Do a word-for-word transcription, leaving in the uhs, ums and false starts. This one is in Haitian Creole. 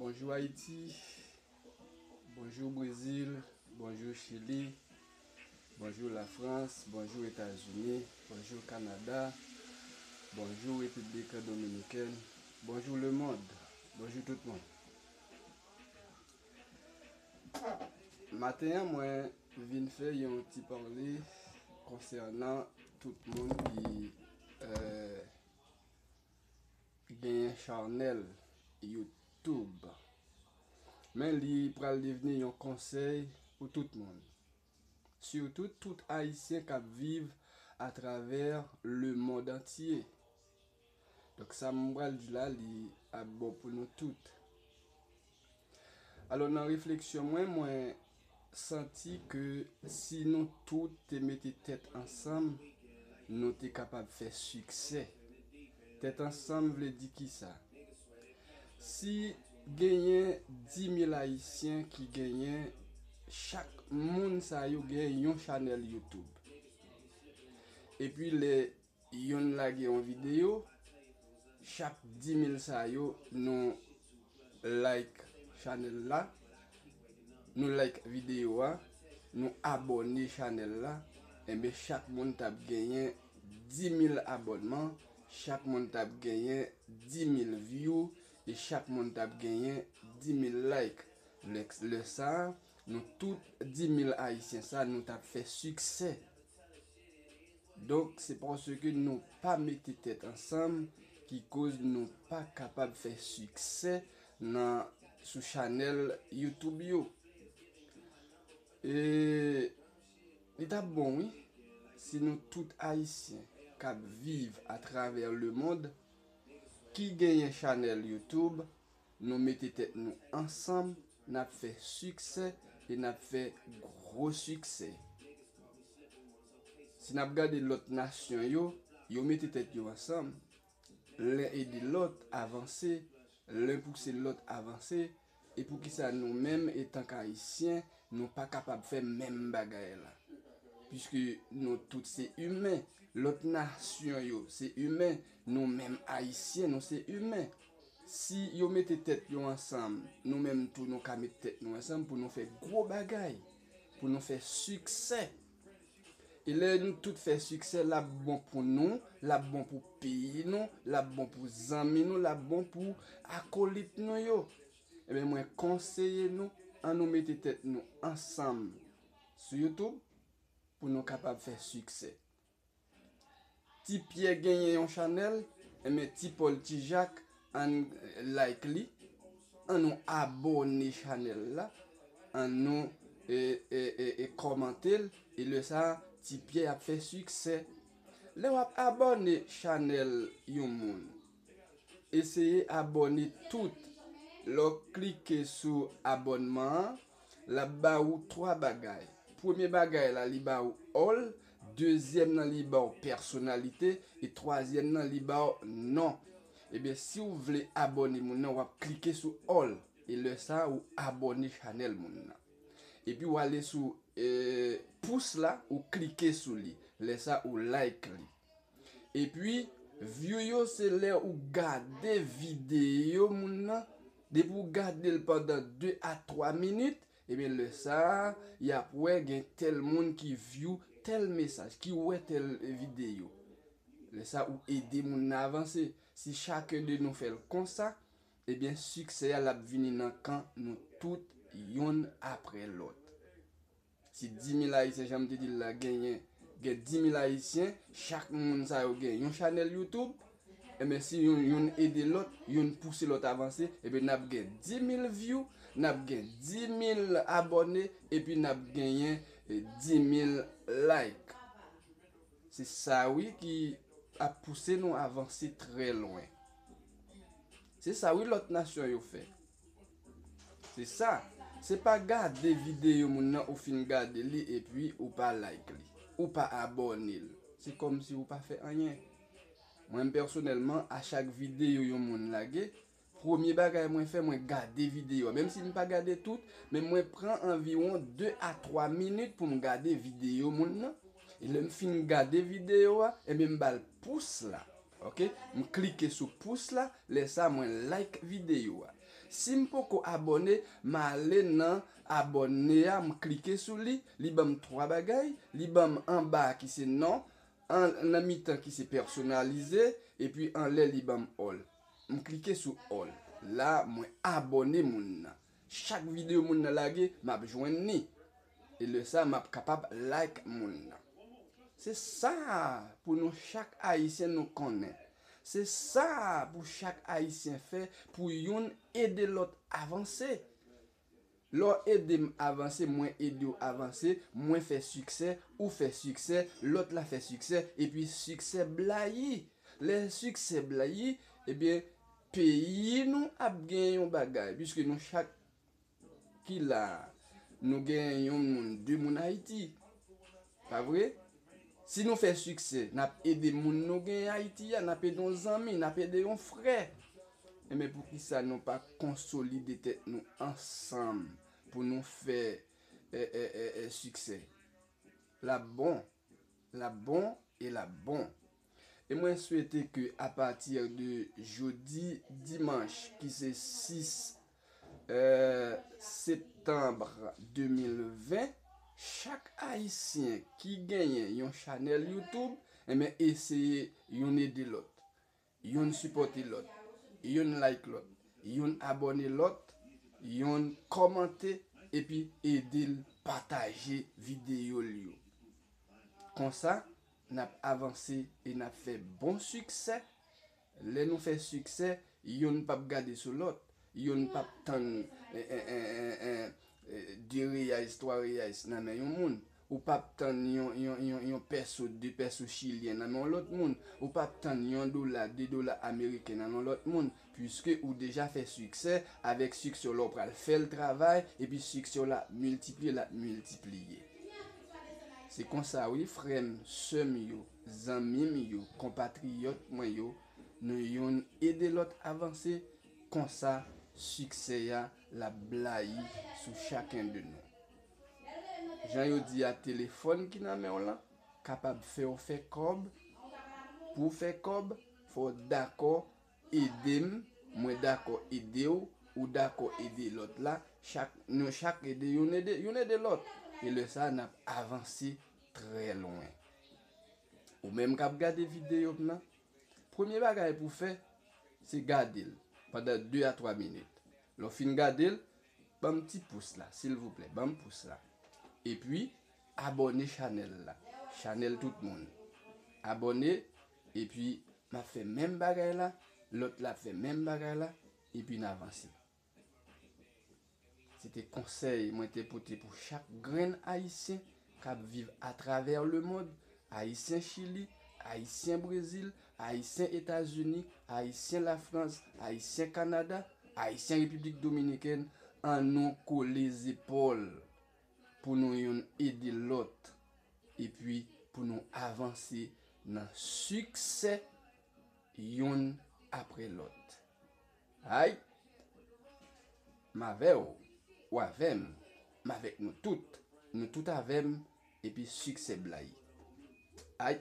Bonjou Ayiti, bonjou Brezil, bonjou Chili, bonjou Lafrans, bonjou Etazini, bonjou Kanada, bonjou Repiblik Dominikèn, bonjou lemonn, bonjou tout moun. Maten an, mwen vin fè yon ti pale konsènan tout moun ki, eh, genyen chanèl YouTube. Men li pral devni yon konsèy pou tout moun. Sitou tout Ayisyen k ap viv atravè lemonn antye. Donk sa m pral di la, li ap bon pou nou tout. Alò, nan refleksyon mwen, mwen santi ke si nou tout te mete tèt ansanm, nou te kapab fè siksè. Tèt ansanm vle di kisa? Si genyen dis mil Ayisyen ki genyen, chak moun sa yo gen yon chanèl YouTube. Epi lè yonn lage yon videyo, chak dis mil sa yo, nou like chanèl la, nou like videyo a, nou abòne chanèl la, enben chak moun t ap genyen dis mil abònman, chak moun t ap genyen dis mil view, e chak moun t ap genyen dis mil like. Lè, lè sa a, nou tout dis mil Ayisyen sa, nou t ap fè siksè. Donk, se paske nou pa mete tèt ansanm ki koz nou pa kapab fè siksè nan, sou chanèl YouTube yo. E li t ap bon, wi, si nou tout Ayisyen k ap viv atravè lemonn ki genyen chanèl YouTube, nou mete tèt nou ansanm, n ap fè siksè e n ap fè gwo siksè. Si n ap gade lòt nasyon yo, yo mete tèt yo ansanm, len ede lòt avanse, len pouse lòt avanse, e poukisa nou menm, etanke Ayisyen, nou pa kapab fè menm bagay la? Piske nou tout se imen, lòt nasyon yo se imen, nou menm Ayisyen, nou se imen. Si yo mete tèt yo ansanm, nou menm tou nou ka met tèt nou ansanm pou nou fè gwo bagay, pou nou fè siksè. E lè nou tout fè siksè, l ap bon pou nou, l ap bon pou peyi nou, l ap bon pou zanmi nou, l ap bon pou akolit nou yo. Ebyen, mwen konseye nou, ann nou mete tèt nou ansanm sou YouTube pou nou kapab fè siksè. Ti Pyè genyen yon chanèl, enben Ti Pòl Ti Jak, ann like li, ann nou abòne chanèl la, ann nou e, e, e, e kòmante l, e lè sa a, Ti Pyè ap fè siksè. Lè w ap abòne chanèl yon moun, eseye abòne tout. Lè w klike sou abònman an, l ap ba ou twa bagay. Premye bagay la, li ba ou all, dezyèm nan, li ba ou pèsonalite, e twazyèm nan, li ba ou non. Ebyen, si w vle abòne moun nan, w ap klike sou all, e lè sa a, ou abòne chanèl moun nan. Epi w ale sou, eh, pous la, ou klike sou li. Lè sa a, ou like li. Epi, view yo se lè ou gade videyo moun nan, depi ou gade l pandan de a twa minit, ebyen lè sa a, y ap wè gen tèl moun ki view tèl mesaj, ki wè tèl videyo. Lè sa a, ou ede moun nan avanse. Si chaken de nou fè l konsa, ebyen siksè a l ap vini nan kan nou tout, yonn apre lòt. Si dis mil Ayisyen, jan m te di l la, genyen, gen dis mil Ayisyen, chak moun sa yo gen yon chanèl YouTube, enben si yonn, yonn ede lòt, yonn pouse lòt avanse, enben n ap gen dis mil view, n ap gen dis mil abòne, epi n ap genyen, eh, dis mil like. Se sa wi ki ap pouse nou avanse trè lwen. Se sa wi lòt nasyon yo fè. Se sa. Se pa gade videyo moun nan, ou fin gade li epi ou pa like li, ou pa abòne l. Se kòmsi ou pa fè anyen. Mwen pèsonèlman, a chak videyo yon moun lage, premye bagay mwen fè, mwen gade videyo a. Menm si m pa gade tout, men mwen pran anviwon de a twa minit pou m gade videyo moun nan. E lè m fin gade videyo a, ebyen m ba l pous la. Oke? M klike sou pous la, lè sa mwen like videyo a. Si m poko abòne, m ale nan abòne a, m klike sou li, li ban m twa bagay, li ban m anba a ki se non, an, nan mitan ki se pèsonalize, epi anlè li ban m all. M klike sou all. La, mwen abòne moun nan. Chak videyo moun nan lage, m ap jwenn li. E lè sa, m ap kapab like moun nan. Se sa pou nou chak Ayisyen nou konnen. Se sa pou chak Ayisyen fè pou youn ede lòt avanse. Lè w ede m avanse, mwen ede w avanse, mwen fè siksè, ou fè siksè, lòt la fè siksè, epi siksè blayi. Lè siksè blayi, ebyen, peyi nou ap gen yon bagay, piske nou chak ki la a, nou gen yon moun, de moun Ayiti. Pa vre? Si nou fè siksè, n ap ede moun nou gen Ayiti a, n ap ede yon zanmi, n ap ede yon frè. Enben, poukisa nou pa konsolide tèt nou ansanm pou nou fè, e, e, e, e, siksè? L ap bon, l ap bon e l ap bon. E mwen swete ke apati de jodi dimanch ki se sis, e, septanm de mil ven, chak Ayisyen ki genyen yon chanèl YouTube, enben, eseye youn ede lòt. Youn sipòte lòt, youn like lòt, youn abòne lòt, youn kòmante, epi ede l pataje videyo l yo. Konsa, n ap avanse e n ap fè bon siksè. Lè nou fè siksè, youn p ap gade sou lòt, youn p ap tann, e, e, e, e, e, e, de reyais, twa reyais nan men yon moun. Ou p ap tann yon, yon, yon, yon pèso, de pèso chilyen nan men yon lòt moun. Ou p ap tann yon dola, de dola ameriken nan men yon lòt moun. Piske ou deja fè siksè, avèk siksè w la, w pral fè l travay, epi siksè w la miltipliye, l ap miltipliye. Se konsa wi, frè m, sè m yo, zanmi m yo, konpatriyòt mwen yo, nou youn ede lòt avanse, konsa siksè a l ap blayi sou chaken de nou. Jan yo di a, telefòn ki nan men w lan kapab fè w fè kòb. Pou w fè kòb, fò w dakò ede m, mwen dakò ede w, ou dakò ede lòt la, chak, nou chak ede youn ede, youn ede lòt. E lè sa a, n ap avanse trè lwen. Ou menm k ap gade videyo m nan, premye bagay pou w fè, se gade l pandan de a twa minit. Lè w fin gade l, ban m ti pous la, silvouplè, ban m pous la. Epi, abòne chanèl la, chanèl tout moun. Abòne, epi m ap fè menm bagay la, lòt la ap fè menm bagay la, epi n avanse. Se te konsèy mwen te pote pou chak grenn Ayisyen k ap viv atravè lemonn, Ayisyen Chili, Ayisyen Brezil, Ayisyen Etazini, Ayisyen Lafrans, Ayisyen Kanada, Ayisyen Repiblik Dominikèn, annou kole zepòl pou nou youn ede lòt, epi pou nou avanse nan siksè youn apre lòt. Ay! M avè w, w avè m, m avèk nou tout, nou tout avè m, epi siksè blayi. Ay!